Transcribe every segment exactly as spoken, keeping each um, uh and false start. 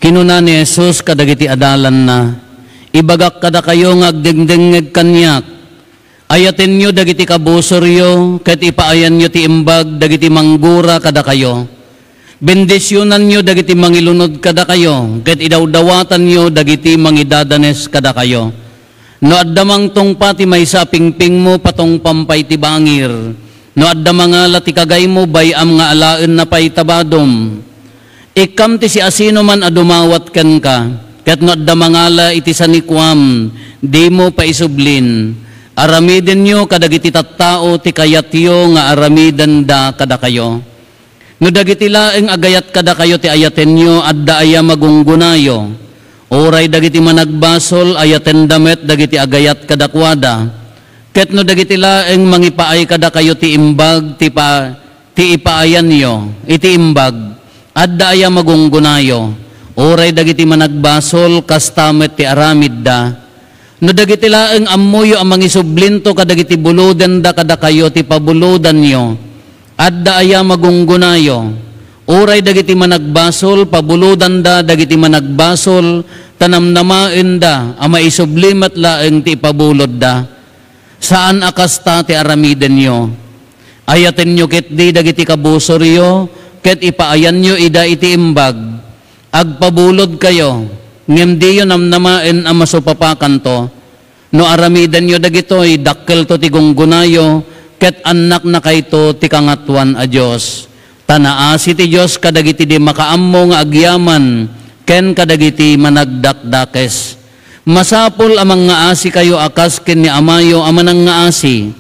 Kinuna ni Jesus kadagiti adalanna, "Ibagak kadakayo nga agdengdengngeg kaniak. Ayatenyo dagiti kabusoryo ket ipaayanyo ti imbag dagiti manggura kadakayo. Bendisionanyo dagiti mangilunod kadakayo ket idawdawatanyo dagiti mangidadanes kadakayo. No adda mangtungpa ti maysa a pingpingmo, patungpam pay ti bangir. No adda mangala ti kagaymo, bay-am nga alaenna pay ta badom. Ikkam ti siasinoman a dumawat kenka, ket no adda mangala iti sanikuam, dimo paisublin. Aramidenyo kadagiti tattao ti kayatyo nga aramidenda kadakayo. No dagiti laeng agayat kadakayo ti ayatenyo, adda aya magunggonayo? Uray dagiti managbasol, ayatenda met dagiti agayat kadakuada. Ket no dagiti laeng mangipaay kadakayo ti imbag ti pa-, ti ipaayanyo iti imbag, adda aya magunggonayo? Uray dagiti managbasol, kasta met ti aramidda. No dagiti laeng ammoyo a mangisublinto kadagiti bulodenda kadakayo ti pabulodanyo, adda aya magunggonayo? Uray dagiti managbasol, pabulodanda dagiti managbasol, ta namnamaenda a maisubli met laeng ti ipabulodda. Saan a kasta ti aramidenyo. Ayatenyo ketdi dagiti kabusoryo, ket ipaayanyo ida iti imbag. Agpabulodkayo, ngem diyo namnamaen a masupapakanto. No aramidenyo dagitoy, dakkelto ti gunggonayo, ket annaknakayto ti Kangatoan a Dios. Ta naasi ti Dios kadagiti di makaammo nga agyaman ken kadagiti managdakdakes. Masapul a mangngaaasikayo a kas ken ni Amayo a manangngaasi.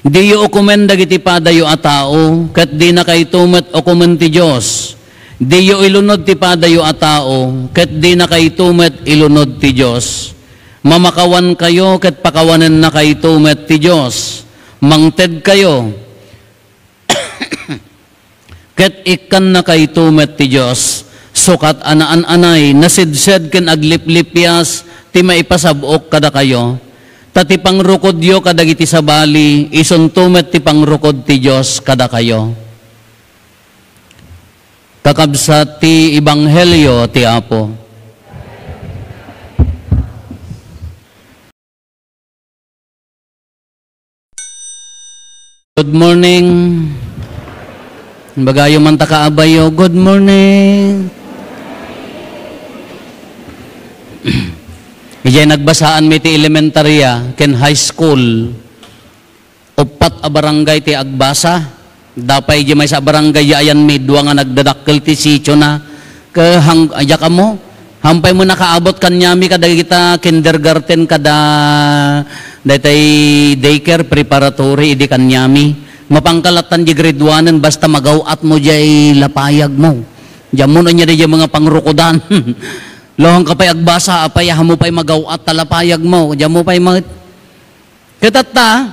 Diyo ukomen dagiti padayo a tao, ket dinakayto met ukomen ti Dios. Diyo ilunod ti padayo a tao, ket dinakayto met ilunod ti Dios. Mamakawankayo, ket pakawanennakayto met ti Dios. Mangtedkayo, ket ikkannakayto met ti Dios. Sukat a naan-anay, nasedsed ken agliplipias ti maipasab-ok kadakayo. Ta ti pangrukodyo kadagiti sabali, isunto met ti pangrukod ti Dios kadakayo. Kakabsat ti ebanghelio ti Apo. Good morning. Bagayo man ta kaabayo, "Good morning." Idiay nagbasaan mi ti elementarya ken high school, uppat a barangay ti agbasa. Dapay di maysa a barangay di ayan mi, dua nga nagdadakkel ti sitiona. Ke hang-, aya kamo? Hampay mo nakaabot kaniami kadagita kindergarten kada daytay daycare preparatory idi kaniami. Mapangka lattan di grade one-en basta magaw-at mo jay lapayag mo. Diyan mo no anya di mga pangrukodan. Lawang ka pay agbasa, apay, amo pay magaw-at ta lapayag mo. Diyan mo pay ma-, Ket tatta,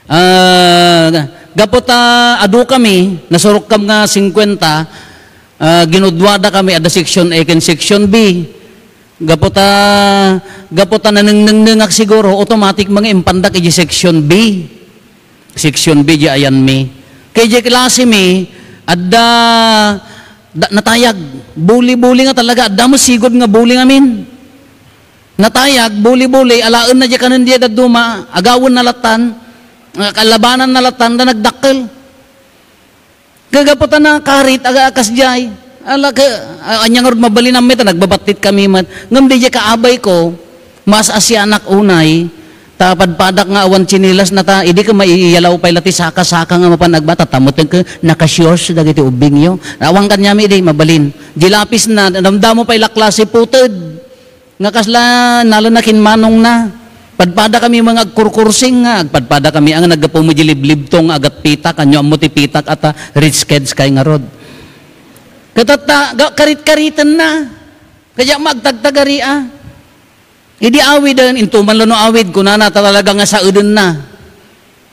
ah, gapu ta adu kami, nasurokkam nga singkuenta, ah, ginudwada kami, adda section A ken section B. Gapu ta, gapu ta nanengnengnengak siguro, automatic nga impandak iti section B. Section B, di ayan mi. Kay di klase mi, adda, da, natayag. Buli-buli nga talaga, adda mo sigud nga buli ngamin. Natayag, buli-buli, alaen na di kanen di dadduma, agawen na latan, nga kalabanan na latan, da nagdakkel. Kagapu ta nakarit, aga, akas jay. Ala, ka, a-, anya ngarud mabalin ammi ta nagbabattit kami met. Ngem di jay kaabay ko, mas asianak unay, ta padpadak nga awan tsinelas na ta, idi ka maiyalaw pay la ti saka-saka nga mapan agbata, tamuten ka, naka-shorts dagiti ubbingyo. Awan kaniami idi, mabalin. Di lapis na, damdamo pay la klase puted. Nga kasla, nalana kin manong na. Padpada kami mga agkurkursing nga, agpadpada kami ang naggapu mo di liblibtong agat pitak, anyo ammo ti pitak ata rich kids kay ngarud. Katatta, ga-, karit-kariten na. Kaya magtagtagari, ah. Idi awiden, intuman lo no awid, kunana, ta talaga nga saeden na.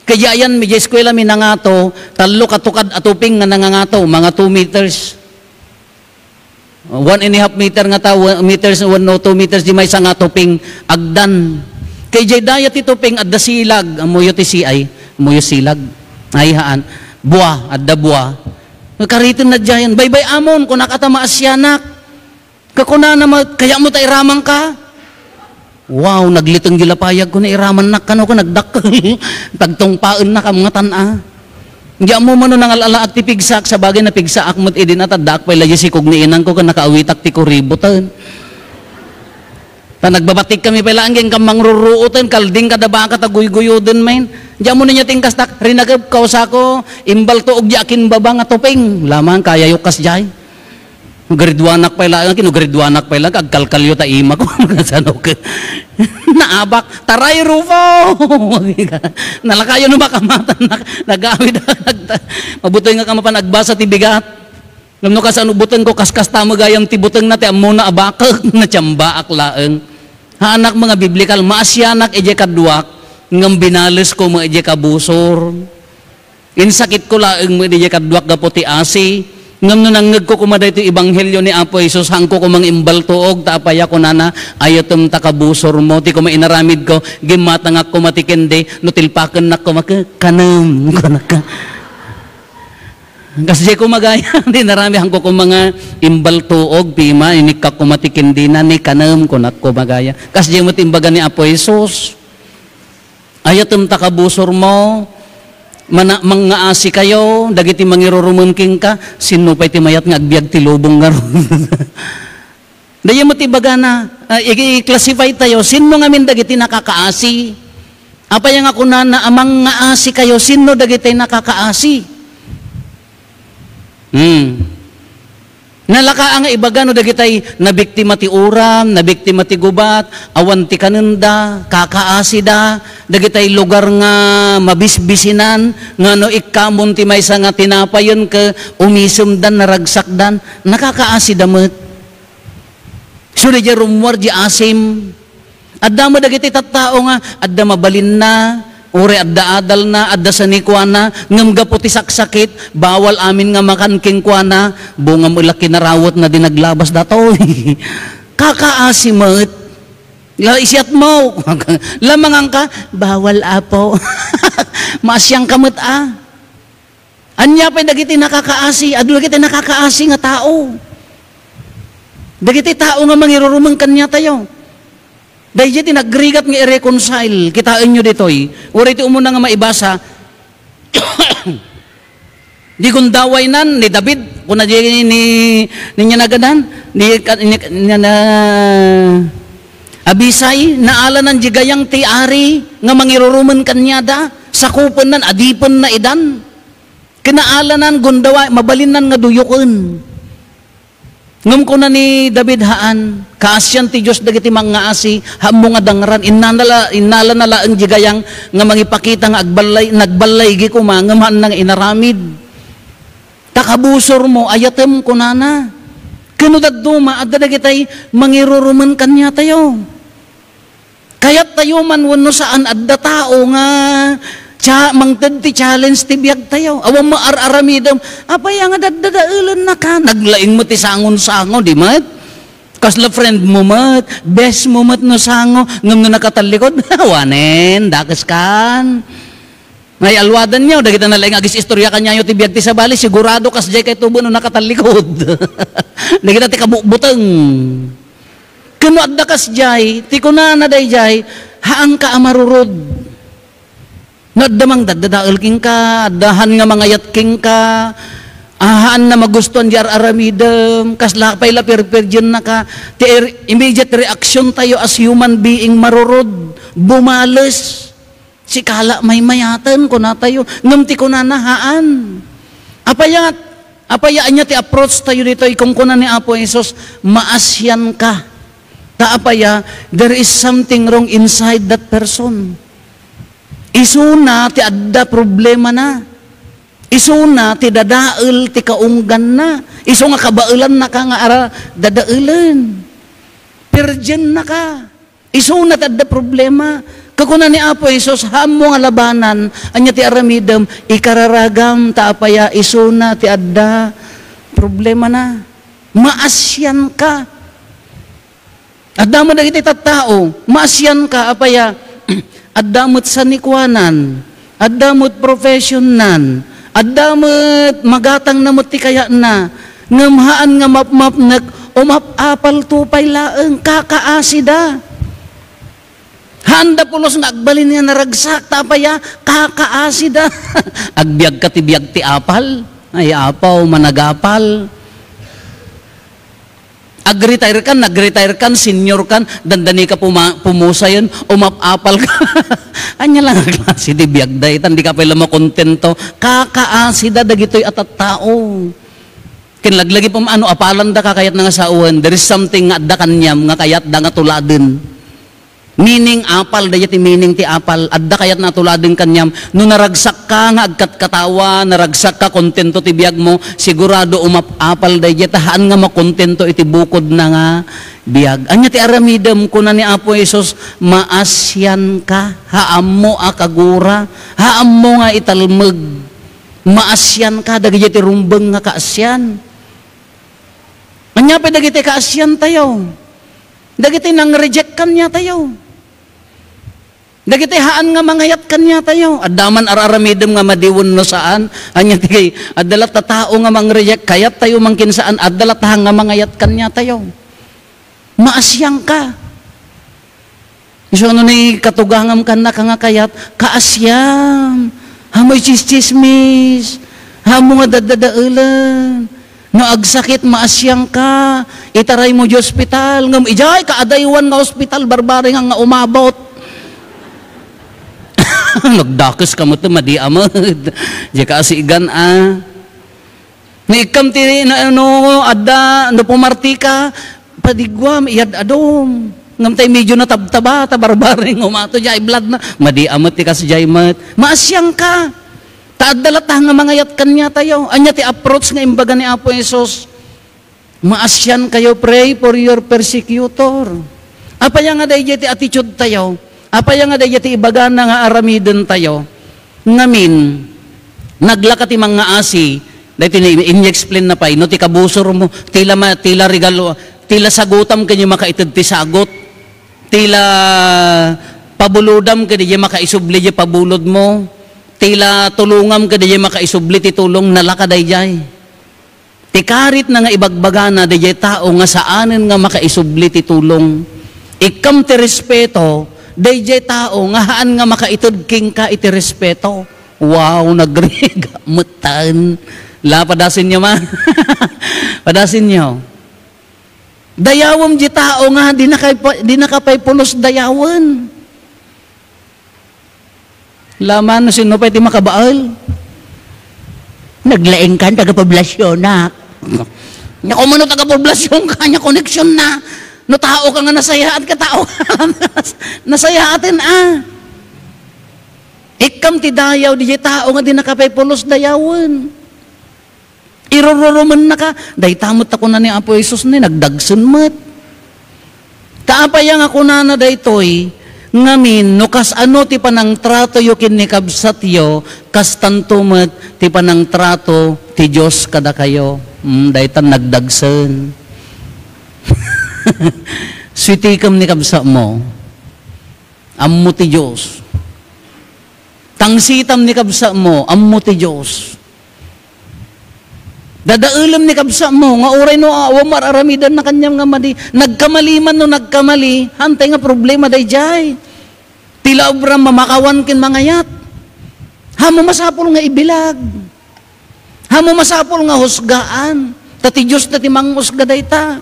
Kaya ayan, mi, di eskwela mi nangato, tallo ka tukad a tuping nga nangangato, mga two meters. One and a half meter nga ta-, one meters, one no two meters, di maysa nga tuping agdan. Kay jay daya ti tuping, adda silag, amuyo ti si ay, amuyo silag. Ay, haan. Bua, adda bua. Kariten na diayen, "Baybay-amon," kunak, "ta maasianak." Kakunana met, "Kayatmo ta iramangka?" Wow, nagliteng di lapayag ko, nairamannak kano ko, nagdakkel. Tagtungpaennak a mga tan-a. Di ammo mano nangal-alaak ti pigsaak, sabagay napigsaak met idi nataddaak pay la di sikog ni inangko ken nakaawitak ti kuributen. Ta nagbabatik kami pay laeng ken kammangruruoten, kalding kada baka ta guyguyuden main. Di ammo niya ti inkastak, rinagep, kausako, imbaltuog di akinbaba nga tuping. Lamang, kayayok kasdiay. Grade one-ak pay laeng, kinu grade one-ak pay laeng, agkalkalyo ta ima ko. Sano ke? Naabak, "Taray, Rufo!" Nalakayo no makamatan, nag-, nagawid, nagta-, mabutoy nga kamapan agbasa ti bigat. Ngem no kasano buteng ko, kaskasta met gayam ti buteng na, ti ammona a bakek, natiambaak laeng. Haanak, mga biblikal, maasianak idiay kaduak, ngem binales ko met idiay kabusor. Insakit ko laeng met idiay kaduak gapu ti asi, ngem no nangngeg ko koma daytoy ebanghelio ni Apo Jesus, haanko koma nga imbaltuog, ta apay a kunana, "Ayatem ta kabusor mo." Ti koma inaramid ko, gimmatangak koma ti kendi, no tilpakennak koma, "Ke-, kanem," kunaka. Kasdiay koma gayam, ti inaramid, haanko koma nga imbaltuog, pima, inikkak koma ti kendina, "Ni kanem," kunak koma gayam. Kasdiay met imbaga ni Apo Jesus. "Ayatem ta kabusor mo, mana-, mangngaasi kayo, dagiti mangirurumen kenka." Sinno pay ti mayat nga agbiag ti lubong ngarud? Dayta met ti ibagana, ah, i-, i-classify tayo, sinno ngamin dagiti nakakaasi? Apay nga kunana a mangngaasi kayo, sinno dagiti nakakaasi? Hmm. Nalaka nga ibaga no dagitay nabiktima ti uram, nabiktima ti gubat, awan ti kanenda, kakaasida, dagitay lugar nga mabisbisinan, nga no ikkamon ti maysa nga tinapayen ket umisemdan, naragsakdan, nakakaasida met. So, diay rummuar diay asim. Adda met dagiti tattao nga adda mabalinna, uray adda adalna, adda sanikuana, ngem gapu ti saksakit, bawal amin nga makan kenkuana, bunga met la kinarawetna di naglabas datoy. Kakaasi met. La, isiatmo. Lamanganka, "Bawal, Apo." Maasianka met a. Ania pay dagiti nakakaasi? Adu dagiti nakakaasi nga tao. Dagiti tao nga mangirurumen kaniatayo. Daydiay ti nagrigat nga i-reconcile. Kitaenyo ditoy. Uray ti umuna nga maibasa, di gundawaynan ni David, kuna di ni, ni, ni nagadan, ni, ni, ni, na, Abisai, naalanan di gayam ti ari nga mangirurumen kaniada, sakupennan, adipenna idan. Kinaalanan, gundawa-, mabalinnan nga duyoken. Ngem kuna ni David, "Haan, kaasian ti Dios dagiti mangngaasi, haanmo nga dangran." Innana la-, innalana laeng di gayam nga mangipakita nga agballay-, nagballaygi koma, ngem haanna nga inaramid. "Ta kabusormo, ayatem," kunana. Ken no dadduma, adda dagitay mangirurumen kaniatayo. Kayattayo man wenno saan, adda tao nga cha-, mangted ti challenge ti biagtayo. Awan mo ar-aramidem, apay a nga daddadaelennaka? Naglaing mo ti sangon-sango, di met? Kasla friend mo met, best mo met no sango, ngem no nakatallikod, awanen, dakeskan. Nga ialwadanyo, dagita nalaing agis-istorya kaniayo ti biag ti sabali, sigurado kasdiay kay tubo no nakatallikod. Dagita ti kabutbuteng. Ken no adda kasdiay, ti kunana daydiay, haanka a marurod. No adda mangdaddadael kenka, adda haan nga mangayat kenka, a, haan nga magustuan di ar-aramidem, kasla pay la perperdiennaka, ti er-, immediate reaction tayo as human being, marurod, bumales. Sika la maymayaten, kunatayo. Ngem ti kunana, haan. Apay a, apay a ania ti approach tayo ditoy? Kunkuna ni Apo Jesus, "Maasianka." Ta apay a, there is something wrong inside that person. Isuna ti adda problemana. Isuna ti dadael ti kaungganna. Isu nga kabaelannaka nga ara dadaelen. Perdiennaka. Isuna ti adda problema. Kakuna ni Apo Jesus, "Haanmo nga labanan, ania ti aramidem, ikararagam, ta apay a isuna ti adda problemana." Maasianka. Adda met dagiti tattao, maasianka, apay a, adda met sanikuanan, adda met professionnan, Adda met, magatangna met ti kayatna. Ngem haan nga mapmapnek, umap-apalto pay laeng, kakaasida. Haanda pulos nga agbalin nga naragsak, ta apay a, kakaasida. Agbiagka ti biag ti apal. Ay, apaw, managapal. Ag-retire kan, nag-retire kan, senior kan, dandani ka puma-, pumusayen, umap-apal ka. Ania lang a klase ti biag dayta, dika pay la makontento. Kakaasida dagitoy a tattao. Ken laglagipem, ano, apalanda ka kayatna nga sawen, there is something nga adda kaniam nga kayatda nga tuladen. Meaning, apal, dayta ti meaning ti apal. Adda kayatna a tuladen kaniam. No naragsakka nga agkatkatawa, naragsakka, kontento ti biagmo, sigurado umap-apal dayta, ta haan nga makontento iti bukodna nga biag. Ania ti aramidem? Kuna ni Apo Jesus, "Maasianka, haammo a kagura, haammo nga italmeg. Maasianka dagiti rumbeng nga kaasian." Ania pay dagiti kaasiantayo? Dagiti nang-reject kaniatayo. Dagiti haan nga mangayat kaniatayo. Adda man ar-aramidem nga madi wenno saan. Ania ti, adda latta tao nga mang-reject, kayattayo man ken saan, adda latta nga mangayat kaniatayo. Maasianka. Isu no ni katugangam kannaka nga kayat, kaasiam. Hamoy tsistsismis. Hamo nga daddadaelen. No agsakit, maasianka. Itaraymo di ospital. Ngem idiay kaadaywan nga ospital, barbareng nga umabot. Nagdakes ka met, madi a met. Di ka asigan, a. No ikkam ti, no, no, adda, no pumarti ka, padiguam, iyad-adum. Ngem tay medyo natabtaba, ta barbareng umato, diay blood na. Madi a met ti kasdiay met. Maasianka. Ta adda latta nga mangayat kaniatayo. Ania ti approach nga imbaga ni Apo Jesus? "Maasiankayo, pray for your persecutor." Apay nga daydiay ti attitude tayo? Apay nga daydiay ti ibagana nga aramiden tayo? Ngamin, naglaka ti mangngaasi, daytoy ni, in-explain na pay, no, ti kabusormo, tila ma-, tila regalo, tila sagutam ken diay makaited ti sagot, tila pabulodam ken diay makaisubli diay pabulodmo, tila tulongam ken diay makaisubli ti tulong, nalaka daydiay. Ti karitna nga ibagbagana, daydiay tao nga saanen nga makaisubli ti tulong. Ikkam ti respeto, daydiay tao nga haan nga makaited kenka iti respeto. Wow, nagrigat metten. La, padasenyo man. Padasenyo. Dayawem di tao nga dinaka pay, dinaka pay pulos dayawen. Laman, no sino pay ti makabael? Naglaing kan taga-poblasyona. Nia, kung mano taga-poblasyonka, nia, koneksyon na. No tao ka nga nasayaat ka, tao ka. Nasayaaten, a. Ikkam ti dayaw, diay tao nga dinaka pay pulos dayawen. Irururumennaka, dayta met ta kuna ni Apo Jesus ni, nagdagsen met. Ta apay nga kunana daytoy, ngamin, no kasano ti panangtratoyo ken ni kabsatyo, kastanto met ti panangtrato ti Dios kadakayo. Hmm, dayta nagdagsen. Suitikem ni kabsatmo. Ammo ti Dios. Tangsitam ni kabsatmo, ammo ti Dios. Dadaelem ni kabsatmo, nga uray no awan mar-aramidanna kaniam nga madi, nagkamali man no nagkamali, hantay nga problema daydiay. Ti la obram mamakawan ken mangayat. Hamo masapul nga ibilag. Hamo masapul nga husgaan, ta ti Dios dayta ti manghusga dayta.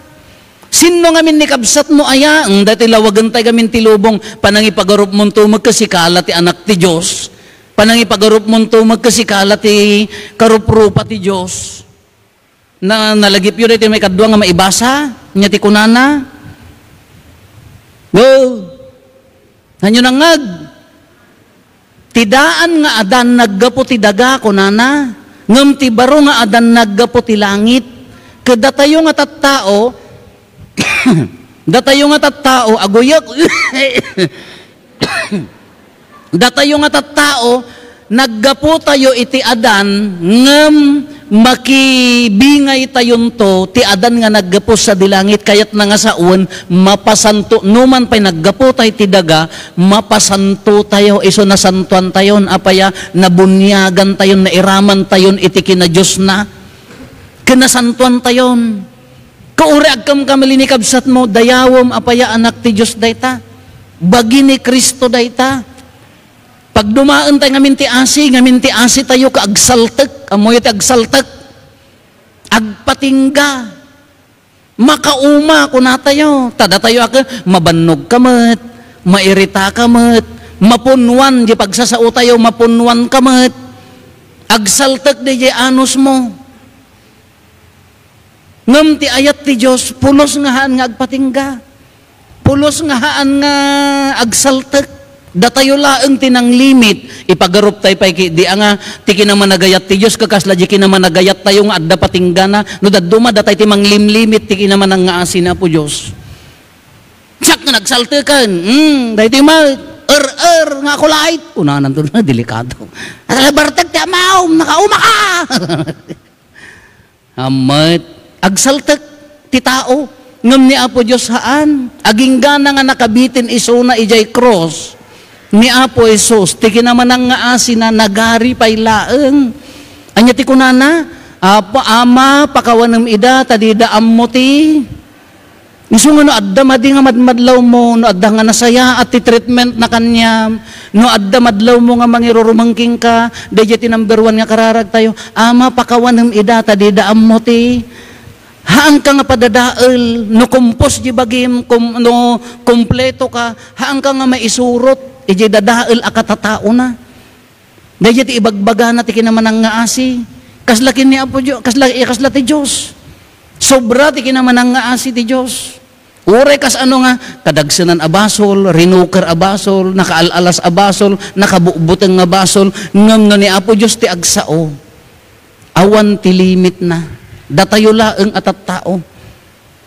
Sinno ngamin ni kabsatmo aya? Daytoy lawagentayo ngamin ti lubong, panangipagarupmonto met ket sika la ti Anak ti Dios. Panangipagarupmonto met ket sika la ti karuprupa ti Dios. Na, nalagipyo daytoy maikadua nga maibasa, nia ti kunana, Go! Hanyo nangngeg? Ti daan nga adan naggapu ti daga, kunana, ngem ti baro nga adan naggapu ti langit. Ket datayo nga tattao, datayo nga tattao, aguyek, datayo nga tattao, Naggaputayo iti Adan, ngem makibingaytayonto ti Adan nga naggapu sadi langit. Kayatna nga sawen, mapasanto, numan pay naggaputay ti daga, mapasantotayo, isu nasantoantayon, apaya, nabuniagantayon, nairamantayon iti kinadiosna. Ken nasantoantayon. Kauri agkamkamali ni kabsatmo, dayawem, apaya, anak ti Dios dayta. Bagi ni Cristo dayta. Pagdumaen tay ngamin ti asi, ngamin ti asi tayo ka agsaltek. Ammoyo ti agsaltek? Agpatingga. Makauma, kunatayo. Ta datayo a ket, mabannog ka met, mairita ka met, mapunwan di pagsasao tayo, mapunwan ka met. Agsaltek di di anus mo. Ngem ti ayat ti Dios, pulos nga haan nga agpatingga. Pulos nga haan nga agsaltek. Datayo laeng ti nanglimit. Ipagarup tay pay ki-, di a nga ti kinamanagayat ti Dios, kakasla di kinamanagayat tayo nga adda patinggana. No dadduma, datay ti manglimlimit ti kinamanang nga asi ni Apo Dios. Siak nga nagsalteken. Hmm, daytoy ma-, er-er nga ako lait. Kunanan to na, delikado. Alabartek ti amaw, nakauma ka! Ammet, agsaltek ti tao, ngem ni Apo Dios haan. Aginggana nga nakabitin isuna idiay krus ni Apo Jesus, ti kinamanang nga asina nagari pay laeng. Ania ti kunana? "Apo, Ama, pakawanem ida, ta dida ammo ti." Isu nga no adda madi nga madmadlawmo, no adda nga nasayaat ti treatment na kaniam, no adda madlawmo nga mangirurumeng kenka, daydiay ti number one nga kararag tayo, "Ama, pakawanem ida, ta dida ammo ti." Haanka nga padadael, no kumpos di bagim, kum-, no kumpleto ka, haanka nga maisurot, idiay dadael a katataona. Daydiay ti ibagbagana ti kinamanang nga asi. Kasla ken ni Apo Dios, kasla, eh, kasla ti Dios. Sobra ti kinamanang nga asi ti Dios. Uray kas ano nga, kadagsenan a basol, rinuker a basol, nakaal-alas a basol, nakabutbuteng nga basol, ngem no ni Apo Dios ti agsao, awan ti limitna. Datayo laeng a tattao.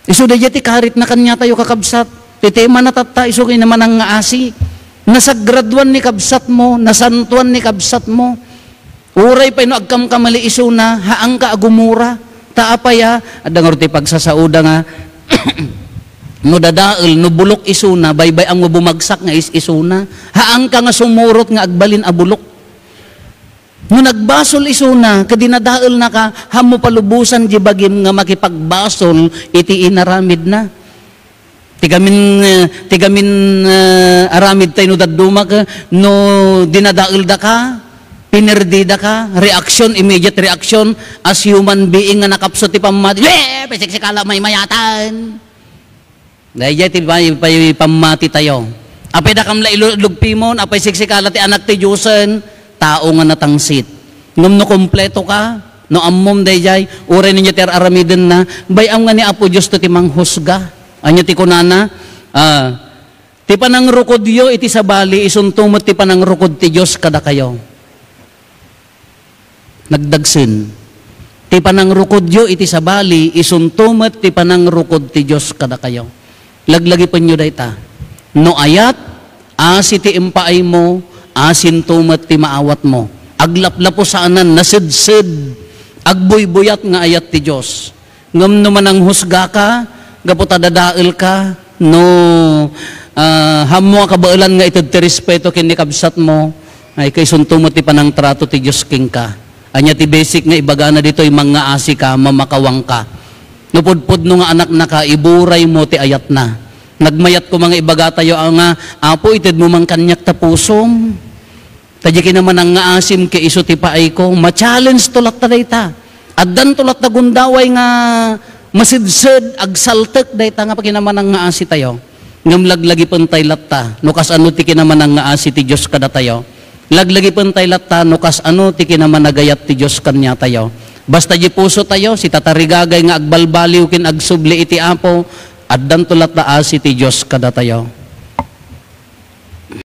Isu daydiay ti karitna kaniatayo, kakabsat. Ti temana tatta, isu nga kinamanang nga asi. Nasagraduan ni kabsatmo, nasantuan ni kabsatmo. Uray pay no agkamkamali isuna, haanka a gumura. Ta apay a, adda ngarud ti pagsasaoda nga, no dadael, no bulok isuna, baybay-am nga bumagsak nga is-isuna. Haanka nga sumurot nga agbalin a bulok. No nagbasol isuna, ket dinadaelnaka, haanmo palubosan di bagim nga makipagbasol iti inaramidna. Ti gamin, eh, ti gamin, eh, aramid tayo no dadduma, eh, no dinadaeldaka, pinerdidaka, reaksyon, immediate reaction, as human being nga nakapsut ti pammati, "Eh, pisiksikala, maymayatan." Daydiay ti pay-, pay-, pammati tayo. Apay dakam la ilugpimon, apay siksikala ti Anak ti Diosen, tao nga natangsit. Ngem no kompleto ka, no ammom daydiay, uray ninyo ti ar-aramidenna, bay-am nga ni Apo Dios to ti manghusga. Ania ti kunana? Ah, ti panangrukodyo iti sabali, isunto met ti panangrukod ti Dios kadakayo. Nagdagsen. Ti panangrukodyo iti sabali, isunto met ti panangrukod ti Dios kadakayo. Laglagipenyo dayta. No ayat, asi ti impaaymo, asinto met ti maawatmo. Aglaplapo saanan, nasedsed, agbuybuyat nga ayat ti Dios. Ngem no mananghusgaka, gapu ta dadaelka, no, ah, haanmo a kabaelan nga ited ti respeto ken ni kabsatmo, ay kaisunto met ti panangtrato ti Dios kenka. Ania ti basic nga ibagana ditoy, mangngaasika, mamakawangka. No pudpudno nga anaknaka, iburaymo ti ayatna. Nagmayat koma nga ibagatayo a nga, "Apo, itedmo man kaniak ta pusom." Ta di kinamanang nga asim ket isu ti paayko. Ma-challenge to latta dayta. Addan to latta gundaway nga masedsed, agsaltek dayta nga pakinamanang nga asi tayo. Ngem laglagipen tay latta no kasano ti kinamanang nga asi ti Dios kadatayo. Laglagipen tay latta no kasano ti kinamanagayat ti Dios kaniatayo. Basta di puso tayo, sitatarigagay nga agbalbaliw ken agsubli iti Apo, addan to latta asi ti Dios kadatayo.